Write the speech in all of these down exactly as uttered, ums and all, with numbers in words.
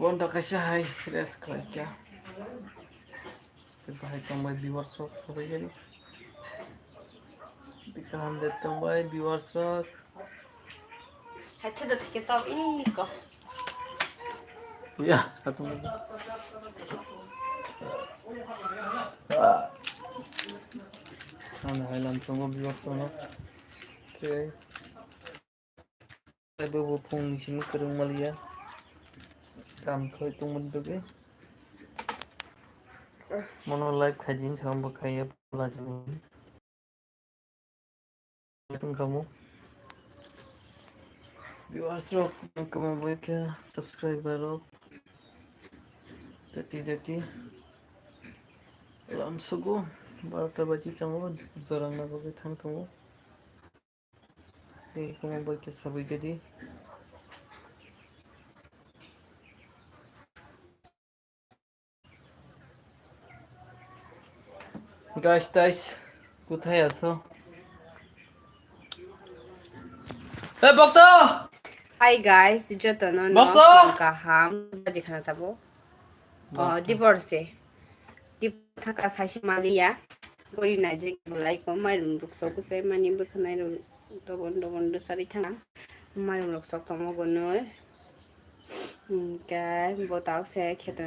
Bonta kaisa hai rest khlaikha. Tei bahai tongbai viewers rok sabai gani. Tei kaham de tongbai viewers rok. Hai theda thike tok ini ko. Ya, satu lagi. Ano hai lam tongo viewers rok. Tei. Tei bo bo phung ni simi kwrwng maliya. Kam khai tongmani bagwi. Mono live khai din sa bo khaiya pula jani. Tong kamu. Viewers rok, kamu bai khe subscriber rok. Tati tati. Lam sugo, barota baji tongo, jorang na bagwi thang tongo. Tei kwbangma bai khe sabui gadi. Guys, guys, kuthai aso? Hey, Bokto! Hi guys, jotono no Bokto! Kaham, baji khana tabo. Oh, Bokto. Dibor se. Dibor thaka saisi maliya. Gori na je belai ko mairum ruk sok pe mani bwkhanai rok dobon dobon dosari thana. Mairum rok sok tongmo gonoi. Hwnkhe bo tabuk se kheto,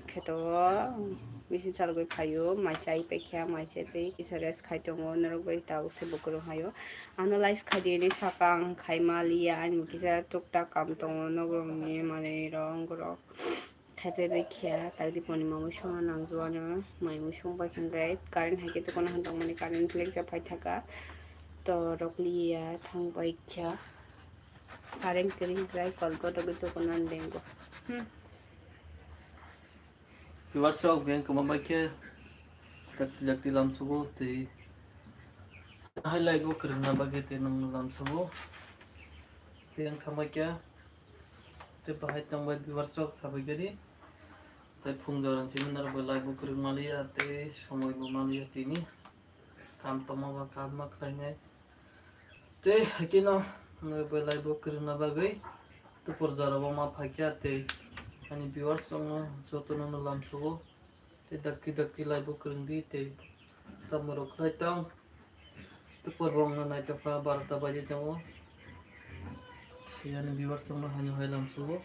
kheto o machine chalogwi phaio, mai chai paikha, mai chai pai kisa rest khai tongo, norok bai tabuk se bukurung haio. Ano live khai di, saka ang khai maliya, ani kisa tuktak kam tongo, nokrokni manwi rok, wngkorok. Thaipai bai khe, takdi poni mamui songna nangjwano, mai mui song bai khe hwnkhe current hai khe dokono han tongmani current flex ya phai thaka. To rok liya thang bai khe. Current kwrwi hwnkhe kol godogwi dokono ang dengo. Hmm. Viewers rok beng kwma bai khe dakti dakti lamsugo tei hai live o kwrwngna bagwi tei nwng lamsugo. Tei ang thangbai khe. Tei bahai tongbai viewers rok sabai gari. Tei phung jora simi norok bai live bo kwrwng maliya tei somoi bo maliya tini. Kam tongma ba kam ma khlainai. Tei hakhe no norok bai live bo kwrwngna bagwi tupor jora bo ma phaikha tei ani viewers rok no joto no lamsugo. Tei dakti dakti live bo kwrwng di tei tamo rok khlai tong. Tei por bo wngna naitokha barota baji tongo. Tei ani viewers rok no haino hai lamsugo.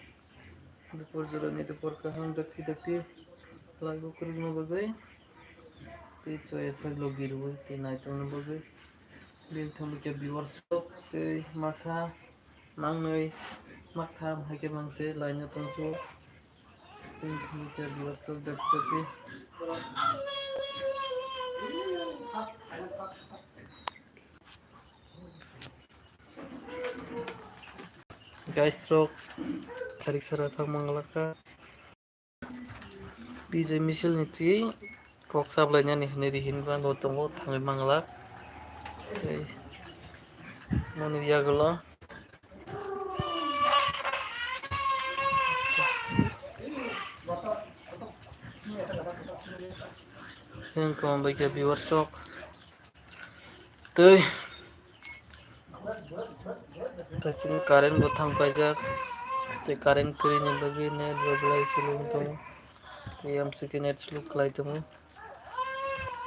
Dupor jora ni dupor kaham dakti dakti live bo kwrwngna bagwi. Tei choya sak logi rwui tei naitokna bagwi. Bini thangwi khe viewers rok tei masa mangnwi maktham hai khe mangse line o tongsugo. Guys rok, sarik sara thang manglakha. Bijay misil ni twi kok sablai nani hinwi ri hinwi bo tongo thangwi manglak. Tei moni yagulo. Yang kong baikha viewers rok. Tei tei chini current bo thang paijak. Tei current kwrwini bagwi net bo belai slow wng tongo. Tei amswkhe net slow khlai tongo.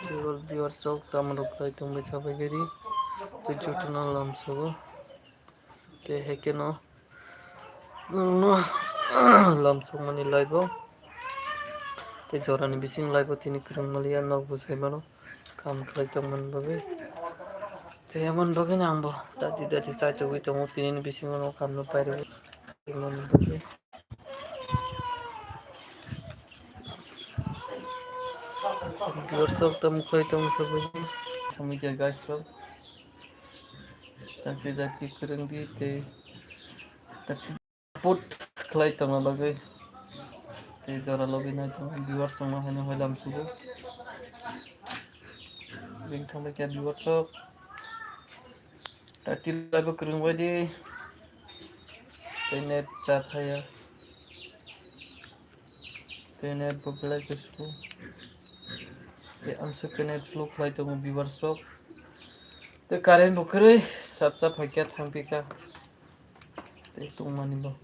Tei viewers rok tamo rok khlai tongbai sabai gari. Tei jotono lamsogo. Tei hai kheno norokno lamsokmani live o tei jorani bising live o tini kwrwng maliya nok bo sai mano kam khlai tongmani bagwi. Tei aboni bagwino ang bo dati dati chaitogwi tongo, tinini bisingo no kamno pairwgwi tongmani bagwi. Viewers rok tamo khlai tongo sabai. Samui khe guys rok. Dakti dakti kwrwng di tei dakti support khlai tongna bagwi. Tei jora logi nai tongo viewers rok no haino hoi lamsugo. Bini thangbai khe viewers rok. Dakti live bo kwrwng bai di. Tei net cha thaya. Tei net bo belai khe slow. Tei amswk khe net slow khlai tongo viewers rok. Tei current bo kwrwi sap sap hai khe thang phi kha. Tei tongmani bo.